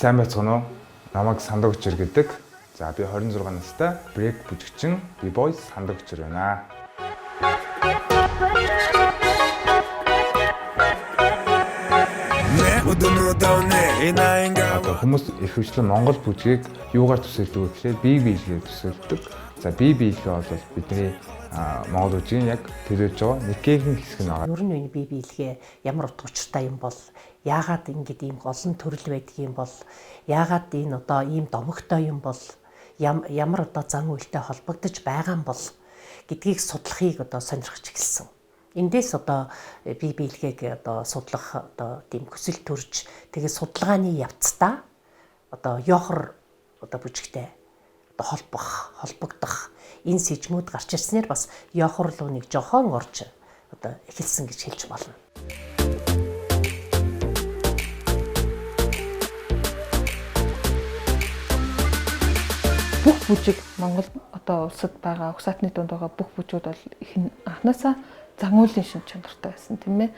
Сайн байцгаана уу? Намайг Сандагчир гэдэг. За би 26 настай брейк бүжигчин B-boy Сандагчир байна. Одоо хүмүүс ихэвчлэн Монгол бүжгийг юугаар төсөөлдөг вэ гэхээр бие биелгээр төсөөлдөг. За бие биелгээ бол бидний Монгол бүжгийн яг төлөөлж байгаа нэгэн хэсэг нь байгаа. Ер нь энэ бие биелгээ ямар утга учиртай юм бол, яагаад ингэж ийм олон төрөл байдаг юм бол, яагаад энэ одоо ийм домогтой юм бол, ямар одоо зан үйлтэй холбогдож байгаа юм бол гэдгийг судлахыг одоо сонирхож эхэлсэн. Эндээс одоо бие биелгээг одоо судлах одоо тийм хүсэл төрж, тэгээ судалгааны явцдаа одоо ёохор одоо бүжигтэй одоо холбогдох энэ сэжмүүд гарч ирснээр бас ёохор руу нэг жохон орж одоо эхэлсэн гэж хэлж болно. Бүх бүжиг Монгол одоо улсад байгаа угсаатны дунд байгаа бүх бүжгүүд бол их анхнаасаа зан үйлийн шин чанартай байсан, тийм ээ.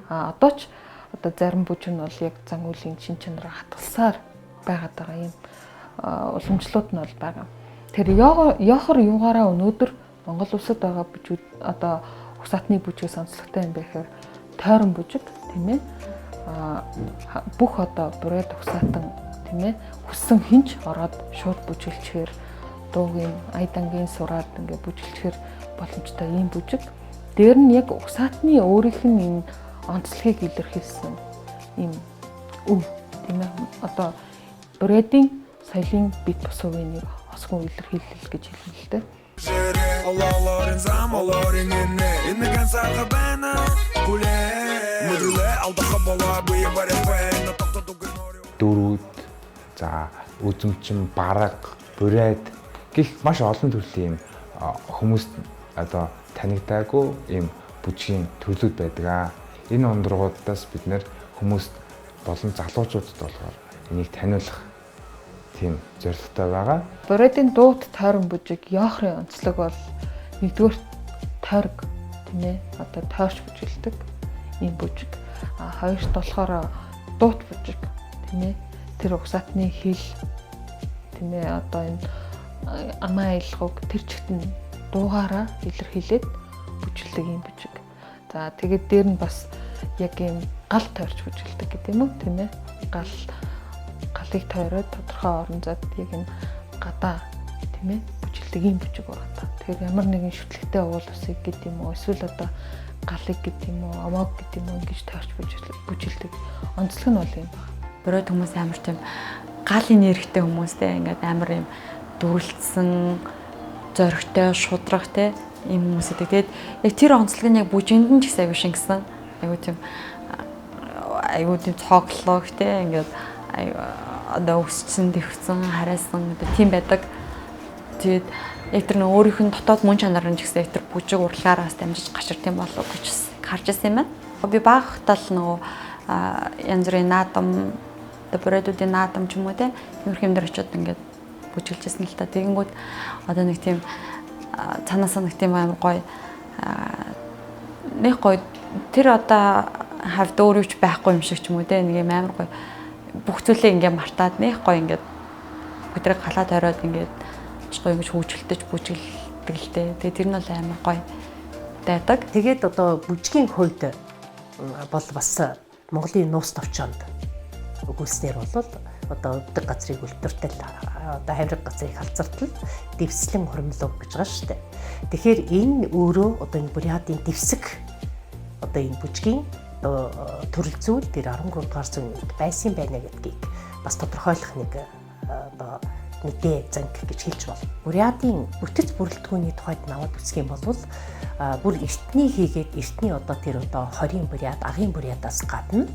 А одоо ч одоо зарим бүжиг нь бол яг зан үйлийн шин чанараа хатгалсаар байгаад байгаа юм уламжлууд нь бол байгаа. Тэр ёохор юугаараа өнөөдөр Монгол улсад байгаа бүжгүүд одоо угсаатны бүжгээс онцлогтой юм бэ гэхээр тойрон бүжиг, тийм ээ. А бүх одоо бурайд угсаатан, тийм ээ, хүссэн хинч ороод шууд бүжиглэхээр дуугийн айдангийн сураад ингээ бүжиглэхээр боломжтой ийм бүжиг. Дээр нь яг угсаатны өөрийнх нь энэ онцлогийг илэрхийлсэн ийм өв, тийм ээ. Одоо бурайдын соёлын бит бусуугийн нэг хосгон илэрхийлэл гэж хэлнэ л дээ. Дөрүүд, за үзэмчин, бараг, бурайд гэх маш олон төрлийн юм хүмүүст одоо танигдаагүй ийм бүжгийн төрлүүд байдаг. Энэ ундрагуудаас бид нэр хүмүүст болон залуучуудад болохоор энийг таниулах тийм зорилготой байгаа. Бурайдын дуут тойрон бүжиг ёохрын онцлог бол нэгдүгээр тойрог, тийм ээ, одоо тойрч бүжиглэдэг ийм бүжиг. А хоёрт болохоор дуут бүжиг, тийм ээ, тэр угсаатны хил, тийм ээ, одоо энэ амаа аялгауг тэр чигт нь дуугаараа илэрхийлээд бүжиглэдэг ийм бүжиг. За тэгээд дээр нь бас яг ийм гал тойрч бүжиглэдэг гэдэг юм уу, тийм ээ. Галыг тойроод тодорхой орон зайд яг энэ гадаа, тийм ээ, бүжиглэдэг ийм бүжиг байгаа та. Тэгэхээр ямар нэгэн шүтлэгтэй уул усыг гэдэг юм уу, эсвэл одоо галыг гэдэг юм уу, амааг гэдэг юм уу ингэж тойрч бүжиглэдэг онцлог нь бол юм байна. Бурайд хүмүүс амар тийм галын нэрхтэй хүмүүстэй ингээд амар юм дүрлцсэн, зоригтой, шудраг те ийм хүмүүс гэдэг. Тэгээд яг тэр онцлог нь яг бүжинд нь ч гэсэн аягүй шингэсэн. Аягүй тийм цоглог те ингээд одоо өссөн, дэвхсэн, харайсан одоо тийм байдаг. Тэгээд яг тэр нөө өөрийнх нь дотоод мөн чанар нь ч гэсэн яг тэр бүжиг урлагаараа бас дамжиж гаширт юм болов гэж харж ирсэн юм байна. Би багтаа л нөгөө янз бүрийн наадам, одоо бурайдуудын наадам ч юм уу те тиймэрхүү юм дээр очиод ингээд бүжиглэжсэн л та. Тэгэнгүүт одоо нэг тийм цаанаасаа нэг тийм амар гоё нэг гоё тэр одоо хавьд өөр юуч байхгүй юм шиг ч юм уу те нэг юм амар гоё бүх зүйлээ ингээд мартаад нэг гоё ингээд бүгдрийг галаа тойроод ингээд гоё ингэж хөгжүүлдэг бүжиглэдэг л те. Тэгээ тэр нь бол амар гоё байдаг. Тэгээд одоо бүжгийн хувьд бол бас Монголын нууц товчоонд өгүүлснээр бол одоо өвдөг газрыг өлтөртөл, одоо хавраг газрыг халзартал дэвслэн хормлов гэж байгаа шүү дээ. Тэгэхээр энэ өөрөө одоо энэ бурятын дэвсэг одоо энэ бүжгийн одоо төрөл зүйл тэр 13 дугаар зууны үед байсан байна гэдгийг бас тодорхойлох нэг одоо мэдээ занг гэж хэлж болно. Бурятын бүтэц бүрэлдэхүүний тухайд наваад үзэх юм бол бүр эртний хийгээд эртний одоо тэр одоо 20-ын бурят, агын бурятаас гадна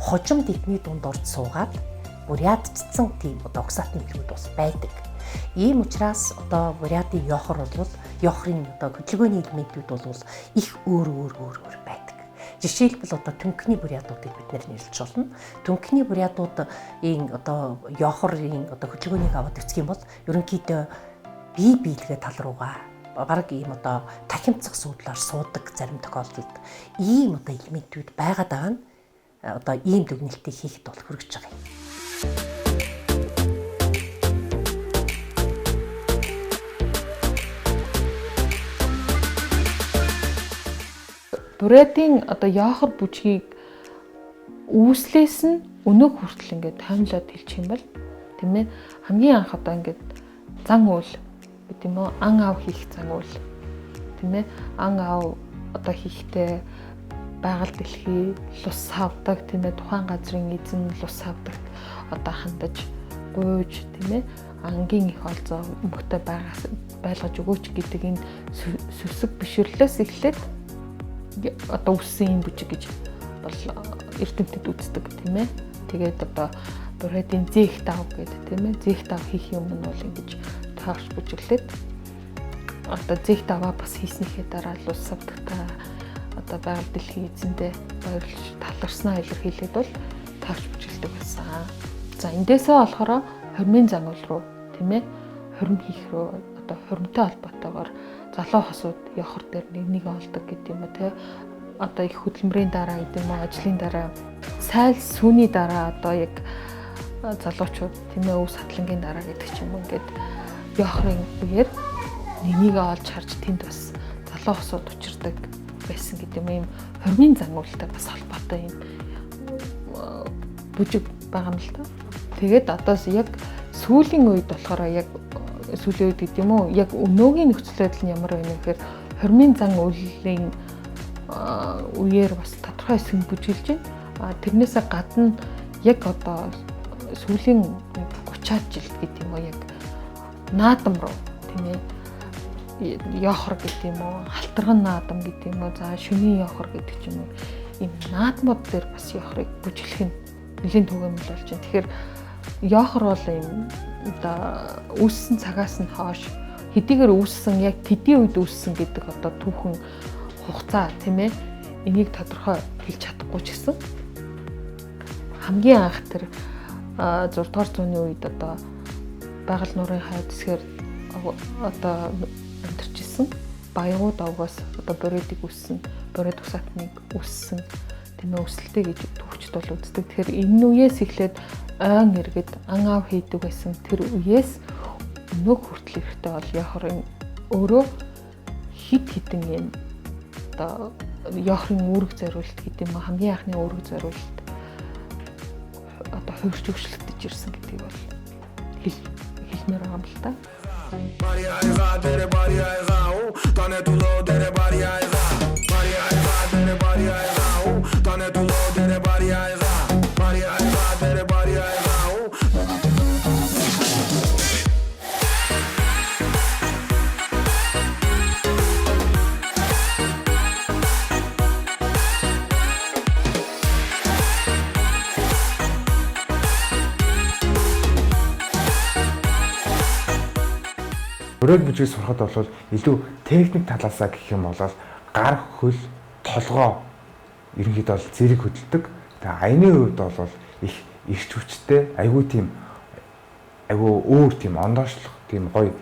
хожим тэдний дунд орж суугаад бурятчсан тийм одоо угсаатны бүлгүүд бас байдаг. Ийм учраас одоо бурятын ёохор бол ёохрын одоо хөдөлгөөний элементүүд бол их өөр өөр өөр өөр байдаг. Жишээлбэл одоо түнхний бурятуудыг бид нэрлэж болно. Түнхний бурятуудын одоо ёохрын одоо хөдөлгөөнийг аваад үзэх юм бол ерөнхийдөө бие биелгээ тал руугаа бараг ийм одоо тахимцах суудлаар суудаг зарим тохиолдолд ийм одоо элементүүд байгаад байгаа нь одоо ийм дүгнэлтийг хийхэд бол хүргэж байгаа юм. Бурятын одоо яохор бүжгийг үүслээс нь өнөөх хүртэл ингээд тоймлоод хэлчих юм бол тийм ээ, хамгийн анх одоо ингээд зан үйл гэдэг юм уу, ан ав хийх зан үйл тийм ээ, ан ав одоо хийхдээ байгаль дэлхий лус савдаг тийм ээ, тухайн газрын эзэн лус савдагт одоо хандаж гуйж тийм ээ, ангийн их олзоо мөхтэй байгаас байлгаж өгөөч гэдэг энэ сүсэг бишрлээс эхлээд одоо үссэн юм бүжиг гэж бол эрдэмтэд үздэг тийм ээ. Тэгээд одоо Бурятын зээх дав гэдэг тийм ээ, зээх дав хийх юм нь бол ингэж таарч бүжиглээд одоо зээх даваа бас хийснийхээ дараа лус савдагтаа одоо байгаль дэлхийн эзэндээ баярлж таларснаа илэрхийлээд бол таарч бүжиглдэг байсан. За эндээсээ болохоор хормын зангуул руу тийм ээ, хорим хийх рүү одоо хоримтой холбоотойгоор залуу хосууд явхар дээр нэг нэг олдог гэдэг юм уу те, одоо их хөдөлмөрийн дараа гэдэг юм уу, ажлын дараа, сайл сүүний дараа одоо яг залуучууд тийм ээ, өв садлангийн дараа гэдэг ч юм уу, ингээд явхрын үеэр нэг олж харж тэнд бас залуу хосууд учирдаг байсан гэдэг юм, ийм хормын зангуултай бас холбоотой юм бүжиг байгаа юм л та. Тэгээд одоо яг сүүлийн үед болохоор яг сүүлийн үед гэдэг юм уу, яг өнөөгийн нөхцөл байдал нь ямар байна гэхээр хормын зан үйлийн үеэр бас тодорхой хэсэг нь бүжиглж байна. А тэрнээсээ гадна яг одоо сүүлийн 30-аад жилд гэдэг юм уу, яг наадам руу тийм ээ, ёохор гэдэг юм уу, халтарган наадам гэдэг юм уу, за шөнийн ёохор гэдэг ч юм уу, ийм наадмууд дээр бас ёохорыг бүжиглэх нь нэлийн түгээмэл болж байна. Тэгэхээр ёохор бол ийм одоо үүссэн цагаас нь хойш хэдийгээр үүссэн яг тэдний үед үүссэн гэдэг одоо түүхэн хугацаа тийм ээ, энийг тодорхой хэлж чадахгүй ч гэсэн хамгийн анх тэр 6 дугаар зууны үед одоо байгаль нуурын хойд хэсгээр одоо амьдарч исэн баягууд овгоос одоо бурядыг үүссэн, буряд угсаатныг үүссэн тийм ээ, өсөлттэй гэж төвчд бол үздэг. Тэгэхээр энэ үеэс эхлээд ойн иргэд ан ав хийдэг байсан тэр үеэс өнөөх хүртэл эрэхтэй бол ёохорын өөрөө хит хитэн юм одоо ёохорын үүрэг зориулт гэдэг юм уу, хамгийн анхны үүрэг зориулт одоо хувирч өөрчлөгдөж ирсэн гэдгийг бол хэлмээр байгаа юм л та. Бурят бүжгийг сурахад бол илүү техник талаасаа гэх юм бол гар хөл толгоо ерөнхийдөө бол зэрэг хөдөлдөг. Тэгээ аяны хувьд бол их эрч хүчтэй, айгүй тийм айгүй өөр тийм ондоошлох тийм гоё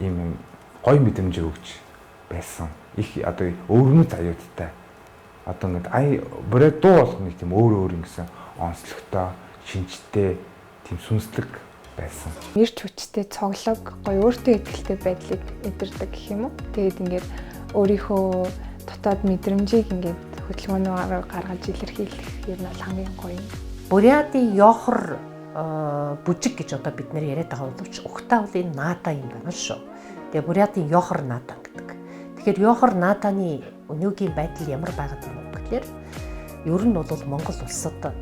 ийм гоё мэдрэмж өгч байсан. Их одоо өвөрмөц аюуттай. Одоо ингээд ая бурят дуу болгоно тийм өөр өөр ингэсэн онцлогтой, шинжтэй тийм сүнслэг байсан. Ирч хүчтэй, цоглог, гоё өөртөө ихтэй байдлыг мэдэрдэг гэх юм уу. Тэгээд ингээд өөрийнхөө дотоод мэдрэмжийг ингээд хөдөлгөөнөөр гаргаж илэрхийлэх юм бол хамгийн гоё юм. Бурятын ёохор бүжиг гэж одоо бид нэр яриад байгаа боловч угтаа бол энэ наада юм байна шүү. Тэгээ Бурятын ёохор наада гэдэг. Тэгэхээр ёохор нааданы өнөөгийн байдал ямар байгаад байна вэ гэхээр ер нь бол Монгол улсад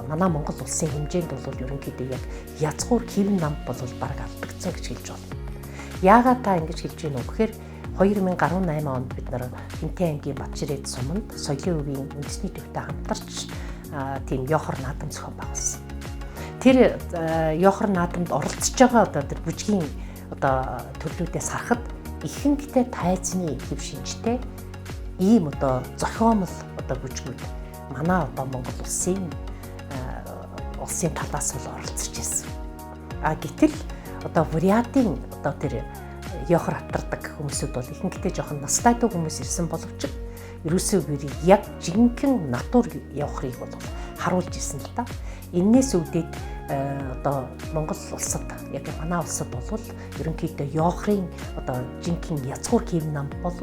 манай Монгол улсын хэмжээнд бол ерөнхийдөө яг язгуур хэвэн нам бол бараг алдагдсан гэж хэлж байна. Яагаад та ингэж хэлж байна вэ гэхээр 2018 онд бид нар Хинтээ аймгийн Батчирээд суманд соёлын өвийн үндэсний төвтэй хамтарч тийм ёохор наадам зохион байгуулсан. Тэр ёохор наадамд оролцож байгаа одоо тэр бүжгийн одоо төрлүүдээс харахад ихэнхдээ тайзны хэв шинжтэй ийм одоо зохиомл одоо бүжгүүд манай одоо Монгол улсын талаас бол оролцож байсан. А гэтэл одоо Бурятын одоо тэр ёохор хатардаг хүмүүсүүд бол ихэнхдээ жоохон настайдуу хүмүүс ирсэн боловч ерөөсөө яг жинхэнэ натур ёохорыг бол харуулж ирсэн л та. Эннээс үүдээд одоо Монгол улсад яг манай улсад бол ерөнхийдөө ёохорын одоо жинхэнэ язгуур хэв нам бол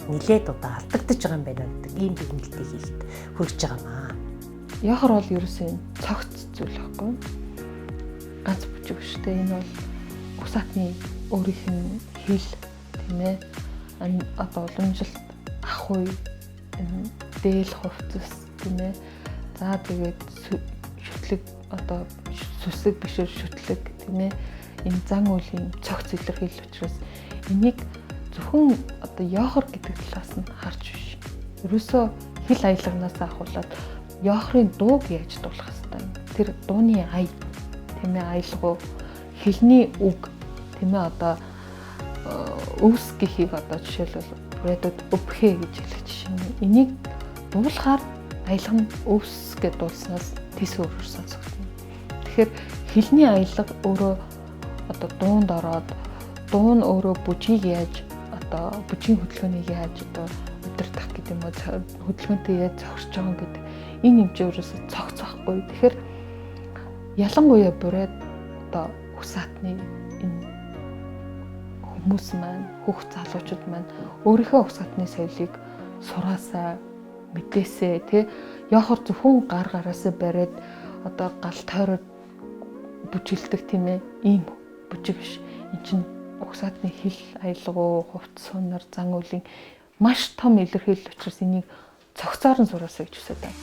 нилээд одоо алдагдаж байгаа юм байна гэдэг ийм дүгнэлтийг хийхэд хүрэж байгаа юм аа. Яхар бол ерөөсөө юм цогц зүйл байхгүй. Ганц бүжиг шүү дээ. Энэ бол угсаатны өөрийнх нь хэл тийм ээ. Одоо уламжилт ах үе энэ дээл хувцас тийм ээ. За тэгээд шүтлэг одоо сүсэг бишэр шүтлэг тийм ээ. Энэ зан үйлийн цогц илэрхийлэл учраас энийг зөвхөн одоо яохор гэдэг талаас нь харж биш. Ерөөсөө хэл аялганаас ахуулаад яохрын дууг яаж дуулах хэвээр юм. Тэр дууны ая тийм ээ аялгау хэлний үг тийм ээ одоо өвс гэхийг одоо жишээлбэл бүрээдүүд өвхэ гэж хэлэх жишээ нь. Энийг дуулахаар аялга нь өвс гэдээ дуулснаас тэс өөрөөр сонсогдно. Тэгэхээр хэлний аялга өөрөө одоо дуунд ороод дуу нь өөрөө бүжгийг яаж одоо бүжгийн хөдөлгөөнийг яаж одоо удирдах гэдэг юм уу хөдөлгөөнтэй яаж зохирч байгаа гэдэг энэ юм чи өөрөөсөө цогц байхгүй. Тэгэхээр ялангуяа бүрээд одоо угсаатны энэ хүмүүс маань хүүхд залуучууд маань өөрийнхөө угсаатны соёлыг сураасаа мэдээсээ тий яохор зөвхөн гар гараасаа бариад одоо гал тойроод бүжиглдэг тийм ээ ийм бүжиг биш. Эн чинь угсаатны хэл аялгау, хувцас сунар, зан үйлийн маш том илэрхийлэл учраас энийг цогцоор нь сураасаа гэж хүсэж байна.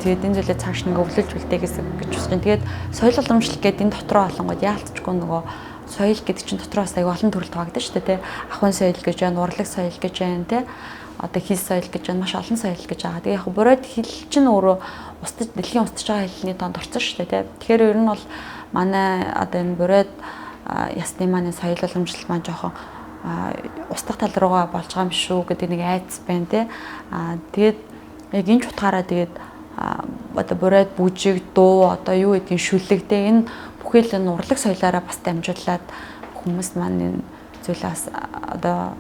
Тэгээд энэ зүйлээ цааш нэг өвлөж үлдээ гэсэн гэж хүсэж байна. Тэгээд соёл уламжлал гэдэг энэ дотроо олонгод яалтчгүй нөгөө соёл гэдэг чинь дотроос аяг олон төрөлд хуваагдана шүү дээ, тэ. Ахуйн соёл гэж байна, урлаг соёл гэж байна, тэ. Одоо хэл соёл гэж байна, маш олон соёл гэж байгаа. Тэгээ яг бүрээд хэл чинь өөрөө устж дэлхийн устж байгаа хэлний донд орсон шүү дээ, тэ. Тэгэхээр ер нь бол манай одоо энэ бүрээд ясны маань соёл уламжлал маань жоохон устдах тал руугаа болж байгаа юм шүү гэдэг нэг айдас байна, тэ. Аа тэгээд яг энэ ч утгаараа тэгээд одоо бүрээд бүжиг, дуу, одоо юу гэдгийг шүлэг, тэ энэ бүхэл энэ урлаг соёлоороо бас дамжуулаад хүмүүс маань энэ зүйлээс одоо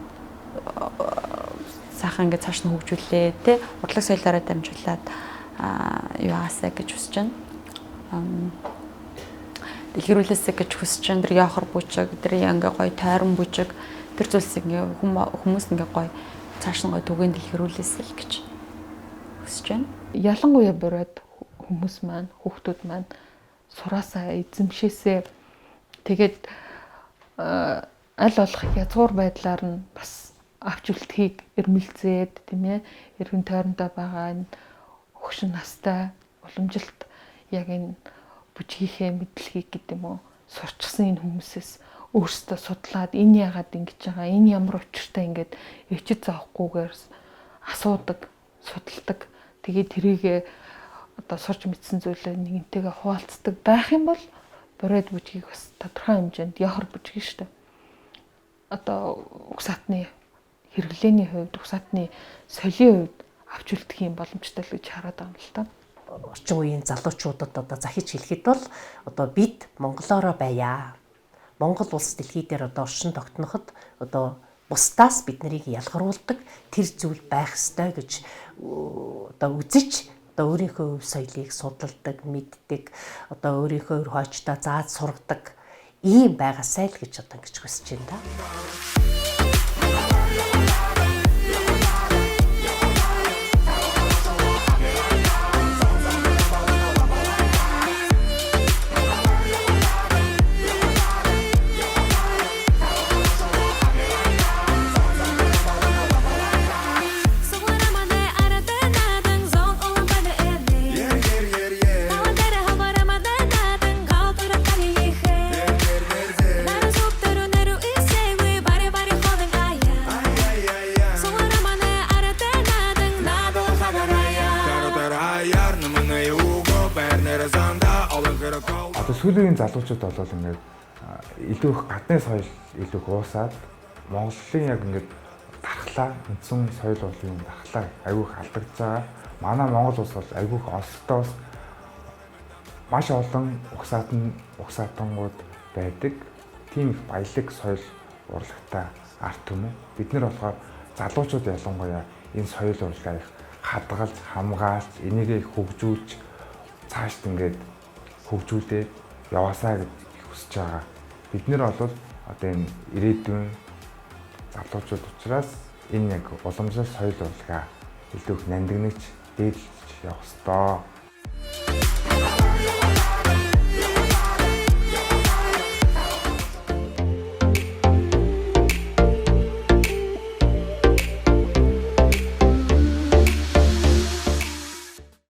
сайхан ингээд цааш нь хөгжүүлээ, тэ урлаг соёлоороо дамжуулаад юу аасаа гэж хүсэж байна. Дэлгэрүүлээсэй гэж хүсэж байна. Тэр яохор бүжиг, тэр ингээ гоё тойрон бүжиг, тэр зүйлс ингээ хүмүүс ингээ гоё цааш нь гоё түгээн дэлгэрүүлээсэй л гэж хүсэж байна. Ялангуяа бүрээд хүмүүс маань, хүүхдүүд маань сураасаа эзэмшээсээ тэгээд аль болох язгуур байдлаар нь бас авч үлдэхийг эрмэлзээд тийм ээ эргэн тойрондоо байгаа энэ хөгшин настай уламжилт яг энэ бүжгийнхээ мэдлэгийг гэдэг юм уу сурчсан энэ хүмүүсээс өөрсдөө судлаад энэ яагаад ингэж байгаа, энэ ямар учиртай ингээд ичид зовхгүйгээр асуудаг, судалдаг. Тэгээд тэрийгээ одоо сурч мэдсэн зүйлээ нэгэнтэйгээ хуваалцдаг байх юм бол бүрээд бүжгийг бас тодорхой хэмжээнд яхар бүжиг шүү дээ. Одоо угсаатны хэрэглээний хувьд, угсаатны соёлын хувьд авч үлдэх юм боломжтой л гэж хараад байгаа юм л та. Орчин үеийн залуучуудад одоо захиж хэлэхэд бол одоо бид монголоороо байя. Монгол улс дэлхий дээр одоо оршин тогтноход одоо бусдаас бид нарыг ялгаруулдаг тэр зүйл байх ёстой гэж одоо үзэж одоо өөрийнхөө өв соёлыг судалдаг, мэддэг, одоо өөрийнхөө өр хоочтой зааж сургадаг ийм байгаасай л гэж одоо ингэж хүсэж байна да. Одоо сүүлийн үеийн залуучууд бол ингээд илүү их гадны соёл илүү их уусаад Монголын яг ингээд дархлаа, үндсэн соёл урлагийн дархлаа айгүй их алдагдж байгаа. Манай Монгол улс бол айгүй их ололтой бас маш олон угсаатангууд байдаг. Тийм их баялаг соёл урлагтай арт түмэн. Бид нар болохоор залуучууд ялангуяа энэ соёл урлагаа их хадгалж, хамгаалж, энийгээ их хөгжүүлж цаашд ингээд хөгжүүлээд яваасаа гэж хүсэж байгаа. Бид нэр бол одоо энэ ирээдүйн залуучууд учраас энэ яг уламжлал соёл урлагаа илүү их нандинагч дээдлж явах ёстой.